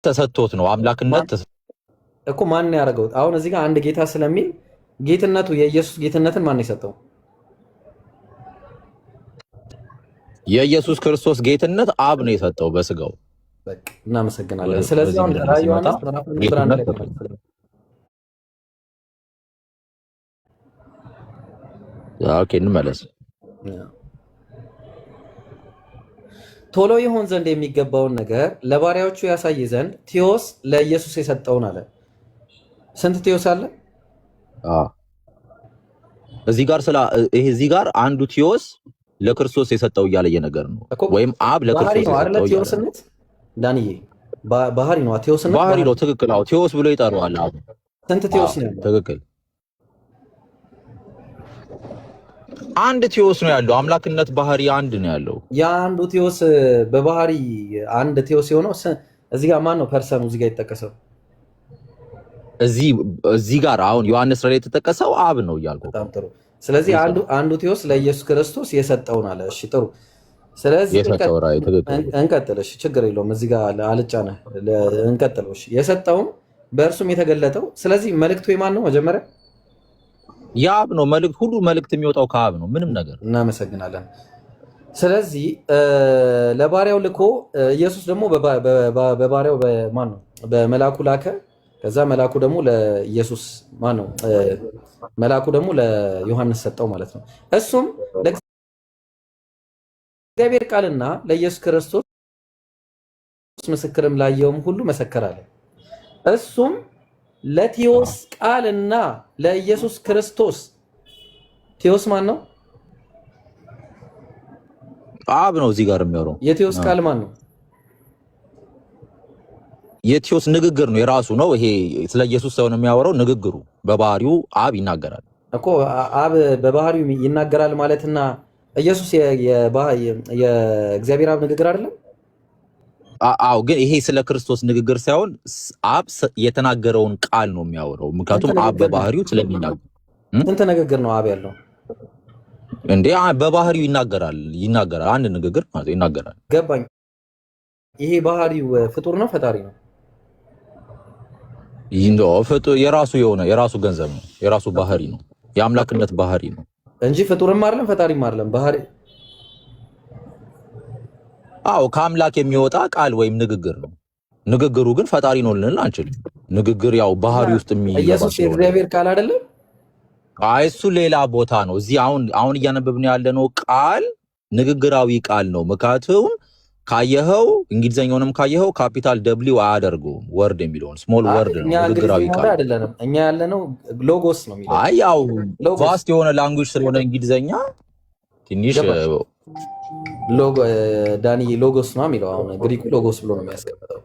ተሰጥቶት ነው። አምላክነት እኮ ማን ያደረገው? አሁን እዚህ ጋር አንድ ጌታ ስለሚል ጌትነቱ የኢየሱስ ጌትነትን ማን የሰጠው? የኢየሱስ ክርስቶስ ጌትነት አብ ነው የሰጠው በስጋው። በቃ እናመሰግናለን። ስለዚህ አሁን ራዕየ ዮሐንስ ምዕራፍ 1 ቁጥር 1 ላይ Okay፣ እንመለስ። ቶሎ ይሆን ዘንድ የሚገባውን ነገር ለባሪያዎቹ ያሳይ ዘንድ ቴዎስ ለኢየሱስ የሰጠውን አለ። ስንት ቴዎስ አለ? እዚህ ጋር ስለ ይሄ እዚህ ጋር አንዱ ቴዎስ ለክርስቶስ የሰጠው እያለ እየነገር ነው፣ ወይም አብ ለክርስቶስ የሰጠው ቴዎስነት ዳንዬ ባህሪ ነው። ቴዎስነት ባህሪ ነው። ትክክል። አዎ ቴዎስ ብሎ ይጠራዋል። አብ ስንት ቴዎስ ነው? ትክክል። አንድ ቴዎስ ነው ያለው። አምላክነት ባህሪ አንድ ነው ያለው። የአንዱ ቴዎስ በባህሪ አንድ ቴዎስ የሆነው እዚህ ጋር ማን ነው person ኡ እዚህ ጋር የተጠቀሰው? እዚህ ጋር አሁን ዮሐንስ ላይ የተጠቀሰው አብ ነው እያልኩ። በጣም ጥሩ። ስለዚህ አንዱ ቴዎስ ለኢየሱስ ክርስቶስ የሰጠውን አለ። እሺ ጥሩ። ስለዚህ እንቀጥል። እሺ ችግር የለውም። እዚህ ጋር አልጫነህ፣ እንቀጥለው። እሺ የሰጠውም በእርሱም የተገለጠው። ስለዚህ መልእክቱ የማን ነው? መጀመሪያ የአብ ነው መልእክት። ሁሉ መልእክት የሚወጣው ከአብ ነው። ምንም ነገር እናመሰግናለን። ስለዚህ ለባሪያው ልኮ ኢየሱስ ደግሞ በባሪያው ማን ነው በመላኩ ላከ። ከዛ መላኩ ደግሞ ለኢየሱስ ማን ነው መላኩ ደግሞ ለዮሐንስ ሰጠው ማለት ነው። እሱም ለእግዚአብሔር ቃልና ለኢየሱስ ክርስቶስ ምስክርም ላየውም ሁሉ መሰከረ አለ። እሱም ለቴዎስ ቃልና ለኢየሱስ ክርስቶስ። ቴዎስ ማን ነው? አብ ነው እዚህ ጋር የሚያወራው። የቴዎስ ቃል ማን ነው? የቴዎስ ንግግር ነው፣ የራሱ ነው። ይሄ ስለ ኢየሱስ ሳይሆን የሚያወራው ንግግሩ በባህሪው አብ ይናገራል እኮ። አብ በባህሪው ይናገራል ማለትና ኢየሱስ የእግዚአብሔር አብ ንግግር አይደለም? አዎ፣ ግን ይሄ ስለ ክርስቶስ ንግግር ሳይሆን አብ የተናገረውን ቃል ነው የሚያወራው። ምክንያቱም አብ በባህሪው ስለሚናገር። ስንት ንግግር ነው አብ ያለው እንዴ? በባህሪው ይናገራል፣ ይናገራል። አንድ ንግግር ማለት ይናገራል። ገባኝ። ይሄ ባህሪው ፍጡር ነው ፈጣሪ ነው? የራሱ የሆነ የራሱ ገንዘብ ነው፣ የራሱ ባህሪ ነው፣ የአምላክነት ባህሪ ነው እንጂ ፍጡርም አይደለም ፈጣሪም አይደለም። ባህሪ አዎ፣ ከአምላክ የሚወጣ ቃል ወይም ንግግር ነው። ንግግሩ ግን ፈጣሪ ነው ልንል አንችልም። ንግግር ያው ባህሪ ውስጥ የሚገባ ኢየሱስ የእግዚአብሔር ቃል አይደለም። አይ እሱ ሌላ ቦታ ነው። እዚህ አሁን አሁን እያነበብን ያለነው ቃል ንግግራዊ ቃል ነው። ምክንያቱም ካየኸው እንግሊዘኛውንም ካየኸው capital W አያደርገውም word የሚለውን small word ነው፣ ንግግራዊ ቃል አይደለንም። እኛ ያለነው ሎጎስ ነው የሚለው። አይ ያው vast የሆነ language ስለሆነ እንግሊዘኛ ትንሽ ዳኒ ሎጎስ ነው የሚለው። አሁን ግሪኩ ሎጎስ ብሎ ነው የሚያስቀምጠው።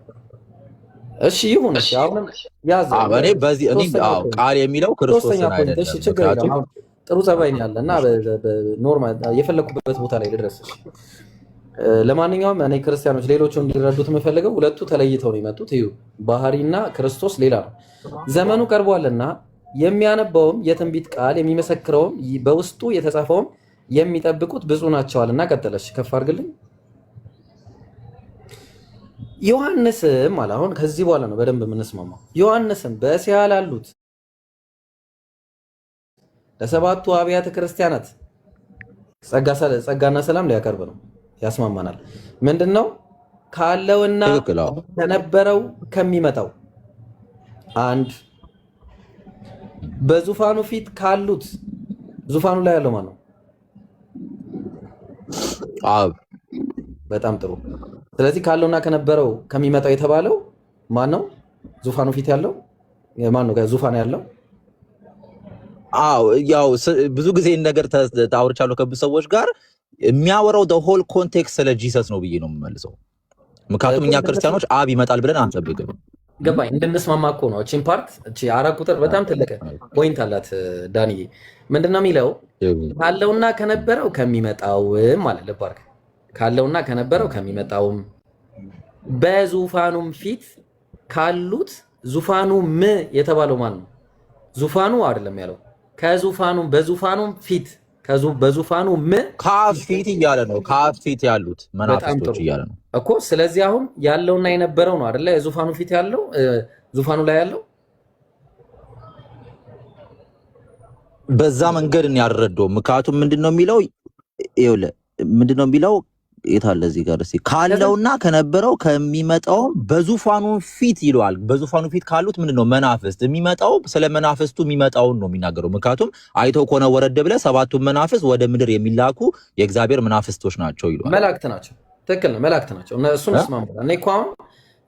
እሺ ይሁን። እሺ አሁንም ያዝ። እኔ በዚህ እኔ ቃል የሚለው ክርስቶስን አይደለም። እሺ ችግር የለም። ጥሩ ጸባይ ነው ያለ እና normal የፈለኩበት ቦታ ላይ ልድረስ። እሺ ለማንኛውም እኔ ክርስቲያኖች ሌሎቹ እንዲረዱት የምፈልገው ሁለቱ ተለይተው ነው የመጡት። እዩ፣ ባህሪና ክርስቶስ ሌላ ነው። ዘመኑ ቀርቧልና የሚያነባውም የትንቢት ቃል የሚመሰክረውም በውስጡ የተጻፈውም የሚጠብቁት ብፁዕ ናቸዋልና። ቀጠለች፣ ከፍ አድርግልኝ። ዮሐንስም አለ። አሁን ከዚህ በኋላ ነው በደንብ የምንስማማው። ዮሐንስም በእስያ ላሉት ለሰባቱ አብያተ ክርስቲያናት ጸጋና ሰላም ሊያቀርብ ነው። ያስማማናል። ምንድን ነው ካለውና ከነበረው ከሚመጣው አንድ በዙፋኑ ፊት ካሉት፣ ዙፋኑ ላይ ያለው ማን ነው? አብ። በጣም ጥሩ። ስለዚህ ካለውና ከነበረው ከሚመጣው የተባለው ማን ነው? ዙፋኑ ፊት ያለው ማን ነው? ዙፋን ያለው አዎ። ያው ብዙ ጊዜ ነገር አውርቻለሁ ከብዙ ሰዎች ጋር፣ የሚያወራው whole context ስለ Jesus ነው ብዬ ነው የምመልሰው። ምክንያቱም እኛ ክርስቲያኖች አብ ይመጣል ብለን አንጠብቅም። ገባኝ። እንድንስማማ እኮ ነው። እቺን part እቺ 4 ቁጥር በጣም ትልቅ point አላት። ዳንዬ ምንድነው የሚለው? ካለውና ከነበረው ከሚመጣውም አለ። ልብ አድርግ። ካለውና ከነበረው ከሚመጣውም በዙፋኑም ፊት ካሉት። ዙፋኑ ም የተባለው ማን ነው? ዙፋኑ አይደለም ያለው፣ ከዙፋኑም በዙፋኑም ፊት በዙፋኑ ም ከአብ ፊት እያለ ነው። ከአብ ፊት ያሉት በጣም መናፍስቶች ጥሩ እያለ ነው። እኮ። ስለዚህ አሁን ያለውና የነበረው ነው አይደለ? የዙፋኑ ፊት ያለው ዙፋኑ ላይ ያለው። በዛ መንገድ እኔ አልረዳውም። ምክንያቱም ምንድን ነው የሚለው? ይኸውልህ ምንድን ነው የሚለው? የት አለ እዚህ ጋር? እስኪ ካለውና ከነበረው ከሚመጣው በዙፋኑ ፊት ይለዋል። በዙፋኑ ፊት ካሉት ምንድን ነው? መናፍስት። የሚመጣው ስለ መናፍስቱ የሚመጣውን ነው የሚናገረው። ምክንያቱም አይተው ከሆነ ወረድ ብለህ ሰባቱ መናፍስት ወደ ምድር የሚላኩ የእግዚአብሔር መናፍስቶች ናቸው ይለዋል። መላእክት ናቸው። ትክክል ነው፣ መላእክት ናቸው። እሱን እ? እስማማለሁ። እኔ እኮ አሁን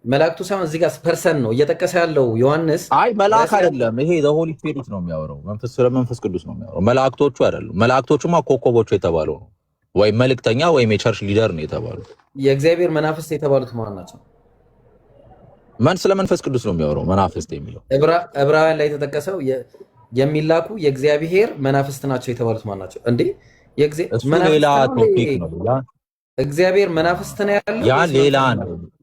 መላእክቱ ሳይሆን እዚህ ጋር person ነው እየጠቀሰ ያለው ዮሐንስ። አይ መልአክ አይደለም ይሄ፣ Holy Spirit ነው የሚያወራው። መንፈስ፣ ስለ መንፈስ ቅዱስ ነው የሚያወራው። መላእክቶቹ አይደሉም። መላእክቶቹማ ኮከቦቹ የተባለው ነው ወይም መልእክተኛ ወይም የ church leader ነው የተባሉት። የእግዚአብሔር መናፍስት የተባሉት ማን ናቸው? ማን ስለ መንፈስ ቅዱስ ነው የሚያወራው መናፍስት የሚለው። ዕብራውያን ላይ የተጠቀሰው የሚላኩ የእግዚአብሔር መናፍስት ናቸው የተባሉት ማን ናቸው? እንዴ እሱ መናፍስት ሌላ ነው እንዴ? topic ነው። እግዚአብሔር መናፍስት ነው ያለው ያ ወይስ ሌላ መንፈስ ነው? ነው።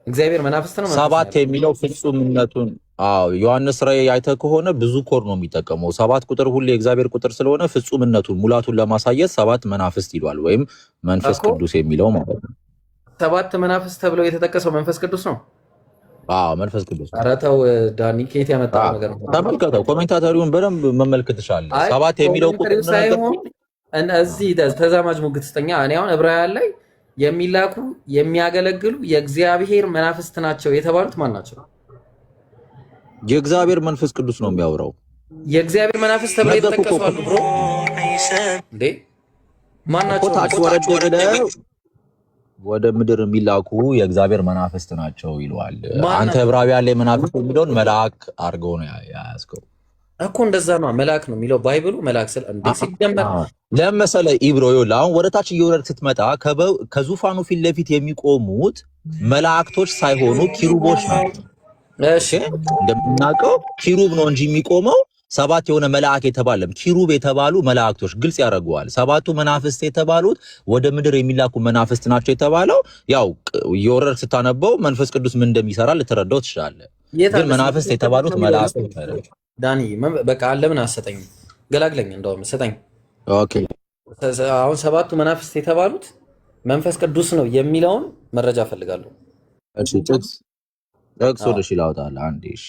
እግዚአብሔር መናፍስት ነው መንፈስ ነው ሰባት ያለው? የሚለው ፍጹምነቱን፣ አዎ ዮሐንስ ራእይ አይተህ ከሆነ ብዙ ኮድ ነው የሚጠቀመው። ሰባት ቁጥር ሁሌ የእግዚአብሔር ቁጥር ስለሆነ ፍጹምነቱን ሙላቱን ለማሳየት ሰባት መናፍስት ይሏል፣ ወይም መንፈስ እኮ ቅዱስ የሚለው ማለት ነው። ሰባት መናፍስት ተብለው የተጠቀሰው መንፈስ ቅዱስ ነው። አዎ መንፈስ ቅዱስ ነው። ኧረ ተው ዳኒ፣ ከየት ያመጣው ነገር ነው? ተመልከተው፣ commentary ውን በደንብ መመልከት ትችላለህ። አይ ሰባት የሚለው ቁጥር commentary ው እንደነገርኩህ ሳይሆን እዚህ ተዛማጅ ሙግት ስጠኛ። እኔ አሁን ዕብራውያን ላይ የሚላኩ የሚያገለግሉ የእግዚአብሔር መናፍስት ናቸው የተባሉት ማን ናቸው? የእግዚአብሔር መንፈስ ቅዱስ ነው የሚያወራው። የእግዚአብሔር መናፍስት ተብለው ነገርኩህ የተጠቀሱ እኮ አሉ bro። እንዴ ማን እኮ ናቸው ታች እነሱ? ወረድ ብለህ ወደ ምድር የሚላኩ የእግዚአብሔር መናፍስት ናቸው ይለዋል። ማን አንተ ናቸው ዕብራውያን ላይ መናፍስት የሚለውን መልአክ አድርገው ነው የያዝከው። እኮ እንደዛ ነው። መልአክ ነው የሚለው Bible ኡ። መልአክ ስለ እንዴ ሲጀመር ለምን መሰለህ ኢብሮ፣ ይኸውልህ አሁን ወደ ታች እየወረድክ ስትመጣ ከዙፋኑ ፊት ለፊት የሚቆሙት መላእክቶች ሳይሆኑ ኪሩቦች ናቸው። እሺ okay፣ እንደምናውቀው ኪሩብ ነው እንጂ የሚቆመው ሰባት የሆነ መልአክ የተባለም ኪሩብ የተባሉ መላእክቶች ግልጽ ያደርገዋል። ሰባቱ መናፍስት የተባሉት ወደ ምድር የሚላኩ መናፍስት ናቸው የተባለው ያው እየወረድክ ስታነበው መንፈስ ቅዱስ ምን እንደሚሰራ ልትረዳው ትችላለህ። የት ግን አለ መንፈስ መናፍስት ቅዱስ ነው የተባሉት የሚለው? መላእክቶች አይደሉም። ዳኒ በቃ ለምን አሰጠኝ? ገላግለኝ፣ እንደውም ስጠኝ። okay አሁን ሰባቱ መናፍስት የተባሉት መንፈስ ቅዱስ ነው የሚለውን መረጃ እፈልጋለሁ። እሺ፣ ጥቅስ ጥቅስ አዎ ወደ እሺ ላውጣልህ አንዴ። እሺ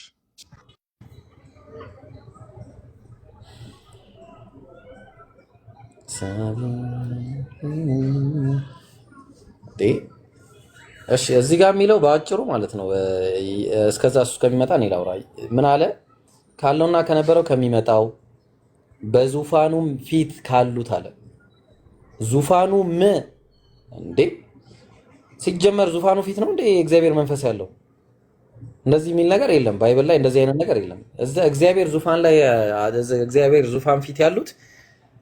እንዴ፣ እሺ እዚህ ጋር የሚለው በአጭሩ ማለት ነው። እስከዛ እሱ እስከሚመጣ እኔ ላውራ። ምን አለ? ካለውና ከነበረው ከሚመጣው በዙፋኑም ፊት ካሉት አለ። ዙፋኑ ም እንዴ ሲጀመር ዙፋኑ ፊት ነው እንዴ የእግዚአብሔር መንፈስ ያለው? እንደዚህ የሚል ነገር የለም። Bible ላይ እንደዚህ አይነት ነገር የለም። እዛ እግዚአብሔር ዙፋን ላይ እዛ እግዚአብሔር ዙፋን ፊት ያሉት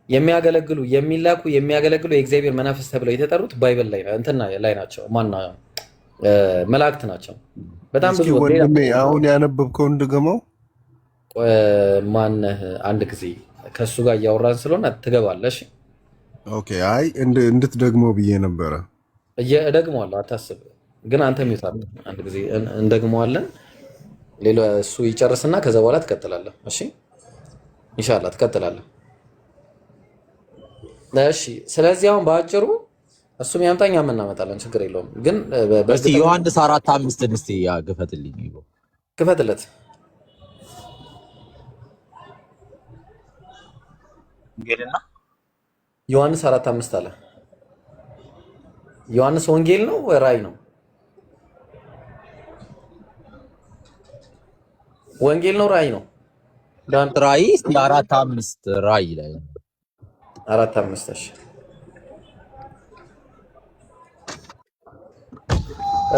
የሚያገለግሉ የሚላኩ የሚያገለግሉ የእግዚአብሔር መናፍስት ተብለው የተጠሩት Bible ላይ እንትና ላይ ናቸው። ማና መላእክት ናቸው። በጣም እስኪ ብዙ ሌላ ወንድሜ አሁን ያነበብከውን ድገመው። ማነህ አንድ ጊዜ ከእሱ ጋር እያወራን ስለሆነ ትገባለሽ። okay፣ አይ እንድትደግመው ብዬ ነበረ። እደግመዋለሁ፣ አታስብ። ግን አንተ mute አድርግ። አንድ ጊዜ እንደግመዋለን። ሌላ እሱ ይጨርስና ከዛ በኋላ ትቀጥላለህ። እሺ ኢንሻአላህ ትቀጥላለህ። እሺ ስለዚህ አሁን በአጭሩ እሱም ያምጣ እኛም እናመጣለን፣ ችግር የለውም። ግን እስቲ በእርግጠኝነት ዮሐንስ 4:5ን እስቲ ያ ክፈትልኝ። ኢብሮ ክፈትለት። ወንጌልና ዮሐንስ 4:5 አለ። ዮሐንስ ወንጌል ነው ወይ ራእይ ነው? ወንጌል ነው ራእይ ነው? ዳን ራእይ እስቲ 4:5 ራእይ ላይ 4:5። እሺ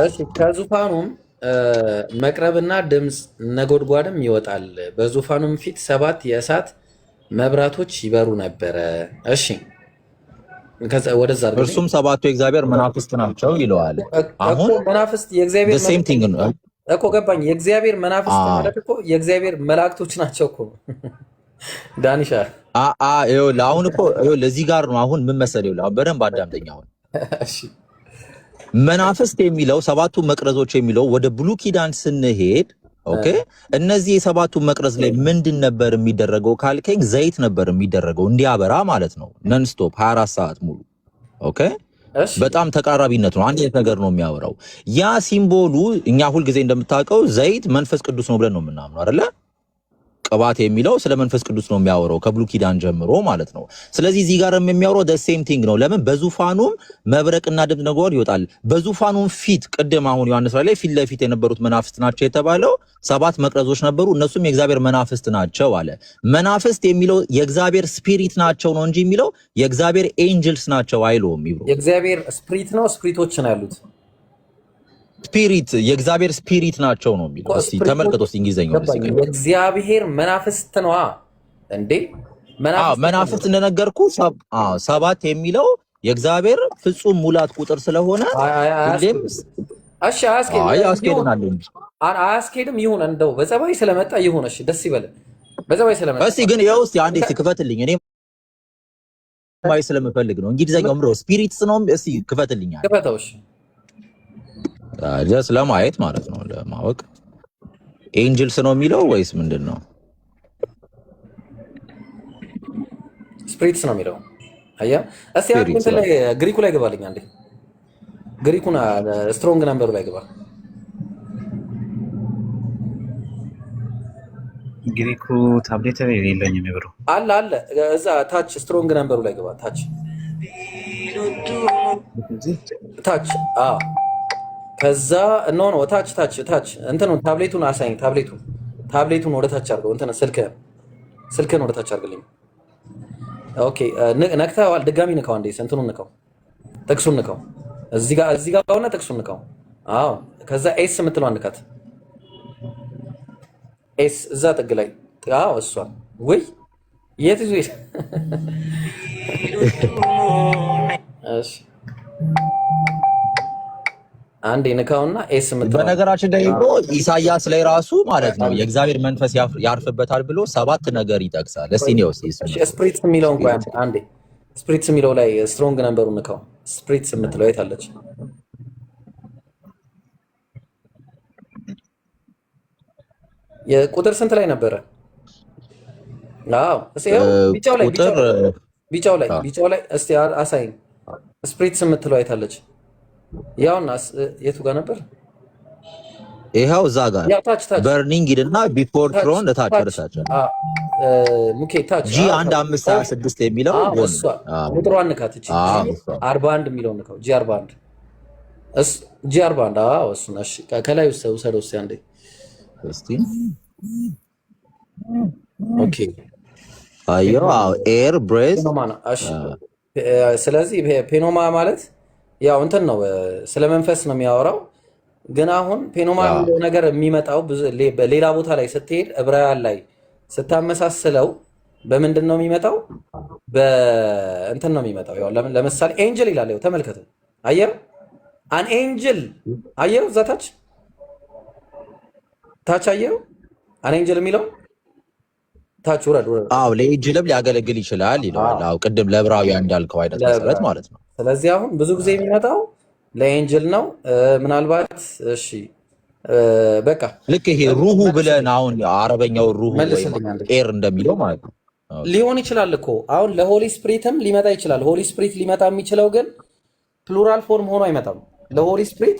እሺ። ከዙፋኑም መቅረብና ድምፅ ነጎድጓድም ይወጣል። በዙፋኑም ፊት ሰባት የእሳት መብራቶች ይበሩ ነበረ። እሺ ከዛ ወደዛ አድርግልኝ እርሱም ሰባቱ የእግዚአብሔር መናፍስት ናቸው ይለዋል። እኮ አሁን መናፍስት የእግዚአብሔር same thing ነው። እኮ ገባኝ። የእግዚአብሔር መናፍስት ማለት እኮ የእግዚአብሔር መላእክቶች ናቸው እኮ ዳኒሻ። ይኸውልህ አሁን እኮ ይኸውልህ እዚህ ጋር ነው። አሁን ምን መሰለህ፣ ይኸውልህ አሁን በደንብ አዳምጠኝ። አሁን እሺ መናፍስት የሚለው ሰባቱ መቅረዞች የሚለው ወደ ብሉይ ኪዳን ስንሄድ Okay እነዚህ የሰባቱ መቅረዝ ላይ ምንድን ነበር የሚደረገው ካልከኝ ዘይት ነበር የሚደረገው እንዲያበራ ማለት ነው። Non-stop 24 ሰዓት ሙሉ። Okay በጣም ተቃራቢነት ነው። አንድ አይነት ነገር ነው የሚያወራው። ያ symbol ኡ እኛ ሁልጊዜ እንደምታውቀው ዘይት መንፈስ ቅዱስ ነው ብለን ነው የምናምነው አይደለ? ቅባት የሚለው ስለ መንፈስ ቅዱስ ነው የሚያወራው ከብሉይ ኪዳን ጀምሮ ማለት ነው። ስለዚህ እዚህ ጋር የሚያወራው the same thing ነው። ለምን በዙፋኑም መብረቅና ድምፅ ነጎድጓድ ይወጣል። በዙፋኑም ፊት ቅድም አሁን ዮሐንስ ላይ ፊት ለፊት የነበሩት መናፍስት ናቸው የተባለው ሰባት መቅረዞች ነበሩ፣ እነሱም የእግዚአብሔር መናፍስት ናቸው አለ። መናፍስት የሚለው የእግዚአብሔር spirit ናቸው ነው እንጂ የሚለው የእግዚአብሔር angels ናቸው አይለውም። ይብሮ የእግዚአብሔር spirit ነው፣ spirit ኦች ነው ያሉት። Spirit የእግዚአብሔር spirit ናቸው ነው የሚለው። እስቲ ተመልከተው እስቲ እንግሊዘኛውን እስቲ። የእግዚአብሔር መናፍስት ነዋ እንዴ? መናፍስት እንደነገርኩ ሰባት የሚለው የእግዚአብሔር ፍጹም ሙላት ቁጥር ስለሆነ ሁሌም እሺ፣ አያስኬድም አያስኬድም። ይሁን እንደው በጸባይ ስለመጣ ይሁን። እሺ፣ ደስ ይበል። በጸባይ ስለመጣ እስቲ ግን ይኸው እስቲ አንዴ እስቲ ክፈትልኝ፣ እኔ ማየት ስለምፈልግ ነው። እንግሊዘኛው ምሮ spirits ነው። እስቲ ክፈትልኝ። ክፈተው። እሺ Just ለማየት ማለት ነው፣ ለማወቅ angels ነው የሚለው ወይስ ምንድን ነው? Spirits ነው የሚለው። አየህ፣ እስቲ እንትን ላይ ግሪኩ ላይ ግባልኝ አንዴ። ግሪኩን Strong number ኡ ላይ ግባ። ግሪኩ ታብሌት የለኝም bro። አለ አለ፣ እዛ ታች Strong number ኡ ላይ ግባ። ታች ታች። አዎ ከዛ no no ታች ታች ታች እንትኑን ታብሌቱን አሳይኝ። ታብሌቱን ወደ ታች አድርገው። እንትን ስልክህን ወደ ታች አድርግልኝ። Okay ነክተኸዋል። ድጋሚ ንካው አንዴ። እንትኑን ንካው፣ ጥቅሱን ንካው። እዚህ ጋር ሆነ ጥቅሱን ንካው። አዎ ከዛ S የምትለዋን ንካት። S እዛ ጥግ ላይ። አዎ እሷ። ወይ የት ይዞ? እሺ አንዴ ንካውና S የምትለው። በነገራችን ላይ ኢሳያስ ላይ ራሱ ማለት ነው የእግዚአብሔር መንፈስ ያርፍበታል ብሎ ሰባት ነገር ይጠቅሳል። እስቲ ነው Spirits የሚለውን ቆይ አንዴ፣ spirits የሚለው ላይ Strong number ኡ ንካው። Spirits የምትለው የት አለች? የቁጥር ስንት ላይ ነበረ? አዎ እስቲ ይኸው ቢጫው ላይ፣ ቢጫው ላይ፣ ቢጫው ላይ እስቲ አሳይኝ። Spirits የምትለው የት አለች? ያውና የቱ ጋር ነበር? ይኸው እዛ ጋር burning ይልና before throne ለታች ወደታች ሙኬ ታች G 1526 የሚለው ቁጥሯን ንካት። እቺ 41 የሚለው ንካው። G 41፣ G 41። አዎ እሱን። እሺ ከላይ ውሰደው እስኪ አንዴ። እስቲ። Okay አየው። አዎ air breath። እሺ ስለዚህ ፔኖማ ማለት ያው እንትን ነው፣ ስለ መንፈስ ነው የሚያወራው። ግን አሁን ፔኖማ የሚለው ነገር የሚመጣው ሌላ ቦታ ላይ ስትሄድ ዕብራውያን ላይ ስታመሳስለው በምንድን ነው የሚመጣው? በእንትን ነው የሚመጣው። ያው ለምሳሌ angel ይላል። ያው ተመልከቱ፣ አየው an angel አየው፣ እዛ ታች ታች አየው an angel የሚለው ታች ውረድ ውረድ። አዎ ለ angel ም ሊያገለግል ይችላል ይለዋል። አዎ ቅድም ለዕብራውያን እንዳልከው አይነት መሰረት ማለት ነው። ስለዚህ አሁን ብዙ ጊዜ የሚመጣው ለ angel ነው። ምናልባት እሺ በቃ ልክ ይሄ ሩሁ ብለን አሁን አረበኛው ሩሁ ወይም air እንደሚለው ማለት ነው ሊሆን ይችላል እኮ። አሁን ለ Holy Spirit ም ሊመጣ ይችላል። Holy Spirit ሊመጣ የሚችለው ግን plural form ሆኖ አይመጣም። ለ Holy Spirit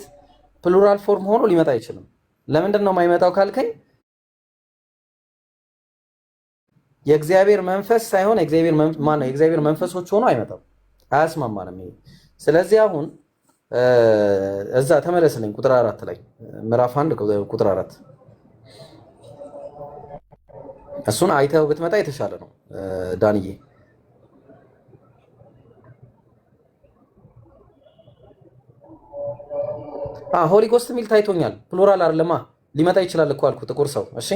plural form ሆኖ ሊመጣ አይችልም። ለምንድን ነው የማይመጣው ካልከኝ የእግዚአብሔር መንፈስ ሳይሆን የእግዚአብሔር ማነው የእግዚአብሔር መንፈሶች ሆኖ አይመጣም። አያስማማንም ይሄ። ስለዚህ አሁን እዛ ተመለስልኝ ቁጥር 4 ላይ፣ ምዕራፍ 1 ቁጥር 4። እሱን አይተው ብትመጣ የተሻለ ነው ዳንዬ። Holy Ghost የሚል ታይቶኛል። Plural አይደለማ፣ ሊመጣ ይችላል እኮ አልኩ። ጥቁር ሰው እሺ፣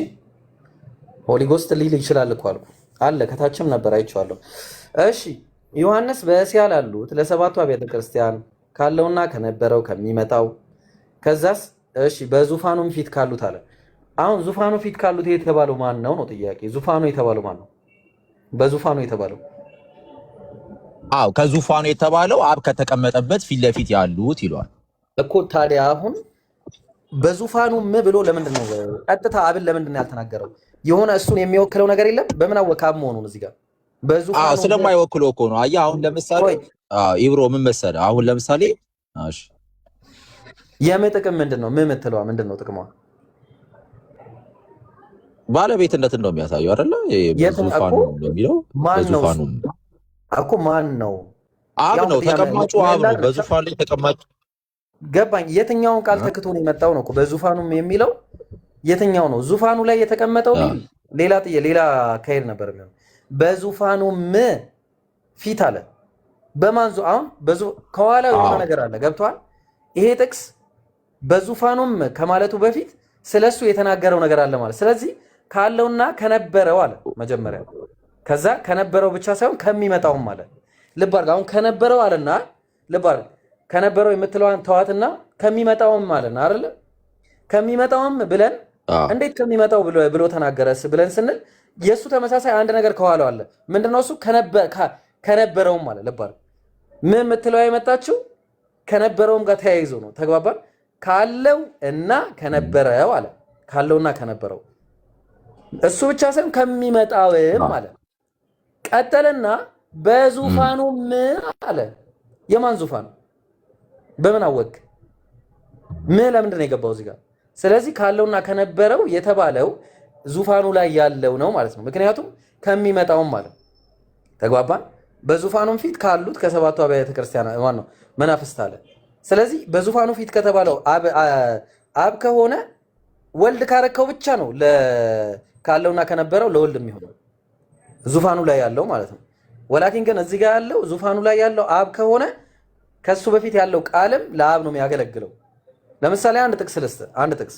Holy Ghost ሊል ይችላል እኮ አልኩ። አለ ከታችም ነበር አይቼዋለሁ። እሺ ዮሐንስ በእስያ ላሉት ለሰባቱ አብያተ ክርስቲያን ካለውና ከነበረው ከሚመጣው፣ ከዛስ እሺ በዙፋኑም ፊት ካሉት አለ። አሁን ዙፋኑ ፊት ካሉት የተባለው ማን ነው ነው ጥያቄ። ዙፋኑ የተባለው ማን ነው? በዙፋኑ የተባለው አዎ ከዙፋኑ የተባለው አብ ከተቀመጠበት ፊት ለፊት ያሉት ይለዋል እኮ። ታዲያ አሁን በዙፋኑም ብሎ ለምንድን ነው ቀጥታ አብን ለምንድን ነው ያልተናገረው? የሆነ እሱን የሚወክለው ነገር የለም። በምን አወቅህ አብ መሆኑን እዚህ ጋር? በዙፋኑ ስለማይወክለው እኮ ነው። አየህ አሁን ለምሳሌ ቆይ ኢብሮ ምን መሰለህ፣ አሁን ለምሳሌ እሺ የም ጥቅም ምንድን ነው? ም የምትለዋ ምንድን ነው ጥቅሟ? ባለቤትነትን ነው የሚያሳየው አይደለ? ይሄ የትን እኮ በዙፋኑ የሚለው ማን ነው እሱ በዙፋኑ እኮ ማን ነው? አብ ያው ነው ተቀማጩ፣ አብ ነው በዙፋን ላይ ተቀማጭ። ገባኝ። የትኛውን ቃል ተክቶ ነው የመጣው ነው እኮ በዙፋኑም የሚለው የትኛው ነው? ዙፋኑ ላይ የተቀመጠው ቢል ሌላ ሌላ አካሄድ ነበር የሚሆነው። በዙፋኑም ፊት አለ። በማን አሁን ከኋላው የሆነ ነገር አለ። ገብቷል? ይሄ ጥቅስ በዙፋኑም ከማለቱ በፊት ስለሱ የተናገረው ነገር አለ ማለት። ስለዚህ ካለውና ከነበረው አለ መጀመሪያ። ከዛ ከነበረው ብቻ ሳይሆን ከሚመጣውም አለ። ልብ አድርግ። አሁን ከነበረው አለና፣ ልብ አድርግ። ከነበረው የምትለዋን ተዋትና ከሚመጣውም አለና አይደለ? ከሚመጣውም ብለን እንዴት ከሚመጣው ብሎ ተናገረስ ብለን ስንል የእሱ ተመሳሳይ አንድ ነገር ከኋላው አለ። ምንድነው እሱ? ከነበረውም አለ። ልብ አድርግ። ምን የምትለዋ የመጣችው ከነበረውም ጋር ተያይዞ ነው። ተግባባን? ካለው እና ከነበረው አለ። ካለውና ከነበረው እሱ ብቻ ሳይሆን ከሚመጣውም አለ። ቀጠለና በዙፋኑም አለ። የማን ዙፋን? በምን አወቅ? ምን ለምንድን ነው የገባው እዚህ ጋር? ስለዚህ ካለውና ከነበረው የተባለው ዙፋኑ ላይ ያለው ነው ማለት ነው። ምክንያቱም ከሚመጣውም ማለት ተግባባን። በዙፋኑም ፊት ካሉት ከሰባቱ አብያተ ክርስቲያን ማን ነው መናፍስት አለ። ስለዚህ በዙፋኑ ፊት ከተባለው አብ ከሆነ ወልድ ካረከው ብቻ ነው ካለውና ከነበረው ለወልድ የሚሆነው ዙፋኑ ላይ ያለው ማለት ነው። ወላኪን ግን እዚህ ጋር ያለው ዙፋኑ ላይ ያለው አብ ከሆነ ከሱ በፊት ያለው ቃልም ለአብ ነው የሚያገለግለው። ለምሳሌ አንድ ጥቅስ ልስጥ፣ አንድ ጥቅስ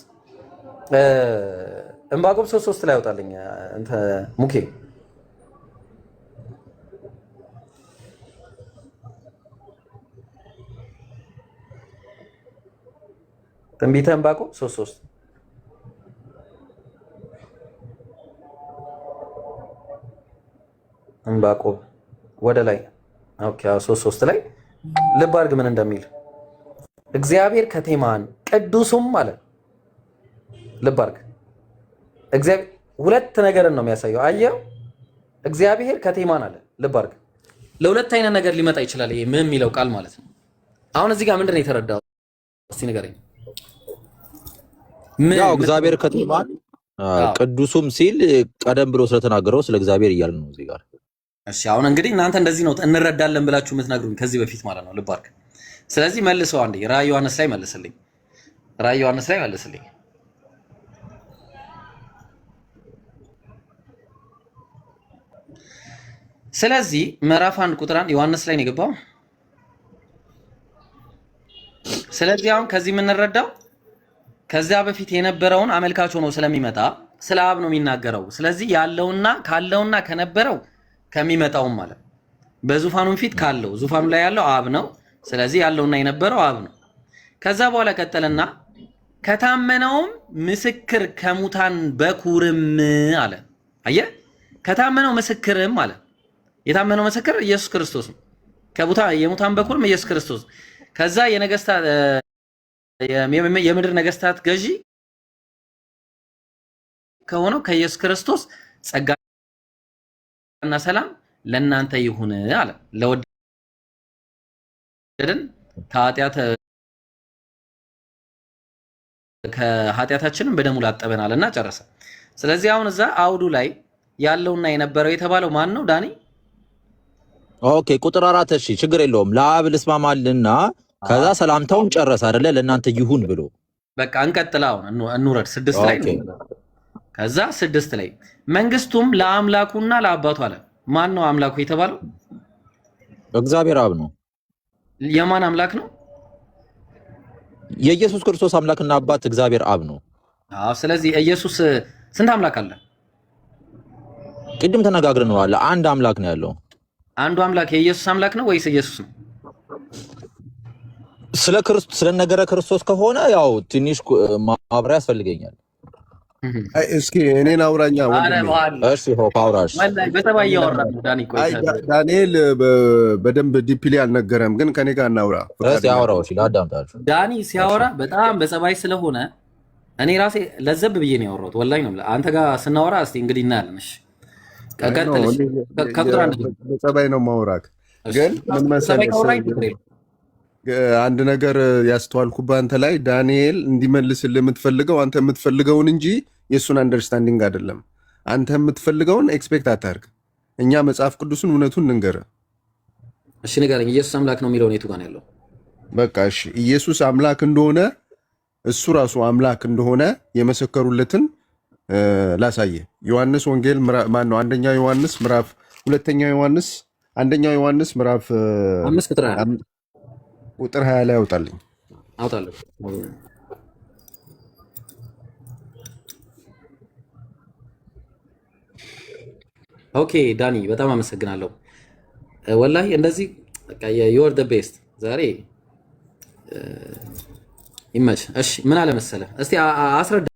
ዕንባቆም 3:3 ላይ ያወጣልኝ እንተ ሙኬ። ትንቢተ ዕንባቆም 3:3። ዕንባቆም ወደ ላይ okay፣ 3:3 ላይ ልብ አድርግ ምን እንደሚል። እግዚአብሔር ከቴማን ቅዱሱም አለ። ልብ አድርግ። እግዚአብሔር ሁለት ነገርን ነው የሚያሳየው። አየው፣ እግዚአብሔር ከቴማን አለ። ልብ አድርግ። ለሁለት አይነት ነገር ሊመጣ ይችላል። ይሄ ምን የሚለው ቃል ማለት ነው። አሁን እዚህ ጋር ምንድን ነው የተረዳው? እስቲ ንገረኝ። ያው እግዚአብሔር ከቴማን ቅዱሱም ሲል ቀደም ብሎ ስለተናገረው ስለ እግዚአብሔር እያለ ነው እዚህ ጋር። እሺ አሁን እንግዲህ እናንተ እንደዚህ ነው እንረዳለን ብላችሁ የምትነግሩኝ ከዚህ በፊት ማለት ነው። ልብ አድርግ። ስለዚህ መልሰው አንዴ ራዕየ ዮሐንስ ላይ መልስልኝ። ራዕየ ዮሐንስ ላይ መልስልኝ። ስለዚህ ምዕራፍ 1 ቁጥር 1 ዮሐንስ ላይ ነው የገባው። ስለዚህ አሁን ከዚህ የምንረዳው ከዚያ በፊት የነበረውን አመልካች ሆኖ ስለሚመጣ ስለ አብ ነው የሚናገረው። ስለዚህ ያለውና ካለውና ከነበረው ከሚመጣውም ማለት በዙፋኑም ፊት ካለው ዙፋኑ ላይ ያለው አብ ነው። ስለዚህ ያለውና የነበረው አብ ነው። ከዛ በኋላ ቀጠለና ከታመነውም ምስክር ከሙታን በኩርም አለ። አየህ፣ ከታመነው ምስክርም አለ። የታመነው ምስክር ኢየሱስ ክርስቶስ ነው። የሙታን በኩርም ኢየሱስ ክርስቶስ። ከዛ የነገስታት የምድር ነገስታት ገዢ ከሆነው ከኢየሱስ ክርስቶስ ጸጋና ሰላም ለእናንተ ይሁን አለ። ለወደደን ከኃጢአታችንም በደሙ ላጠበናልና ጨረሰ። ስለዚህ አሁን እዛ አውዱ ላይ ያለውና የነበረው የተባለው ማን ነው ዳኒ? okay ቁጥር 4 እሺ፣ ችግር የለውም። ለአብ ልስማማልና ከዛ ሰላምታውን ጨረሰ አይደለ? ለእናንተ ይሁን ብሎ በቃ እንቀጥል። አሁን እንውረድ፣ 6 ላይ። ከዛ 6 ላይ መንግስቱም ለአምላኩና ለአባቱ አለ። ማን ነው አምላኩ የተባለው? እግዚአብሔር አብ ነው። የማን አምላክ ነው? የኢየሱስ ክርስቶስ አምላክና አባት እግዚአብሔር አብ ነው። አዎ። ስለዚህ ኢየሱስ ስንት አምላክ አለ? ቅድም ተነጋግረነዋል። አንድ አምላክ ነው ያለው። አንዱ አምላክ የኢየሱስ አምላክ ነው ወይስ ኢየሱስ ነው? ስለ ክርስቶስ ስለ ነገረ ክርስቶስ ከሆነ ያው ትንሽ ማብራሪያ ያስፈልገኛል። እስኪ እኔን አውራኛ ወንድሜ። እሺ ሆፕ አውራሽ። በጠባይ እያወራ ነው ዳኒ። ቆይ ዳንኤል በደንብ deeply አልነገረም፣ ግን ከኔ ጋር እናውራ። እስኪ አውራው። እሺ ላዳምጣችሁ። ዳኒ ሲያወራ በጣም በጸባይ ስለሆነ እኔ ራሴ ለዘብ ብዬ ነው ያወራሁት። ወላሂ ነው የምልህ። አንተ ጋር ስናወራ እስቲ እንግዲህ እናያለን። እሺ አይ no ቀጥል። እሺ እኔ ከቁጥር 1 ጀምር። በጸባይ ነው ማውራክ። እሺ ግን ምን ጸባይ መሰለህ ካወራኝ ችግር የለውም። አንድ ነገር ያስተዋልኩብህ አንተ ላይ ዳንኤል እንዲመልስልህ የምትፈልገው አንተ የምትፈልገውን እንጂ የእሱን understanding አይደለም። አንተ የምትፈልገውን expect አታርግ። እኛ መጽሐፍ ቅዱስን እውነቱን እንንገርህ። እሺ ንገረኝ። ኢየሱስ አምላክ ነው የሚለውን የቱ ጋር ነው ያለው? በቃ እሺ፣ ኢየሱስ አምላክ እንደሆነ እሱ ራሱ አምላክ እንደሆነ የመሰከሩለትን ላሳየ። ዮሐንስ ወንጌል ማን ነው? አንደኛ ዮሐንስ ምዕራፍ፣ ሁለተኛ ዮሐንስ፣ አንደኛ ዮሐንስ ምዕራፍ 5 ቁጥር 20 ቁጥር 20 ላይ ያውጣልኝ። አውጣለሁ። Okay ዳኒ በጣም አመሰግናለሁ። ወላሂ እንደዚህ በቃ you're the best ዛሬ ይመች። እሺ ምን አለ መሰለህ፣ እስቲ አስረዳ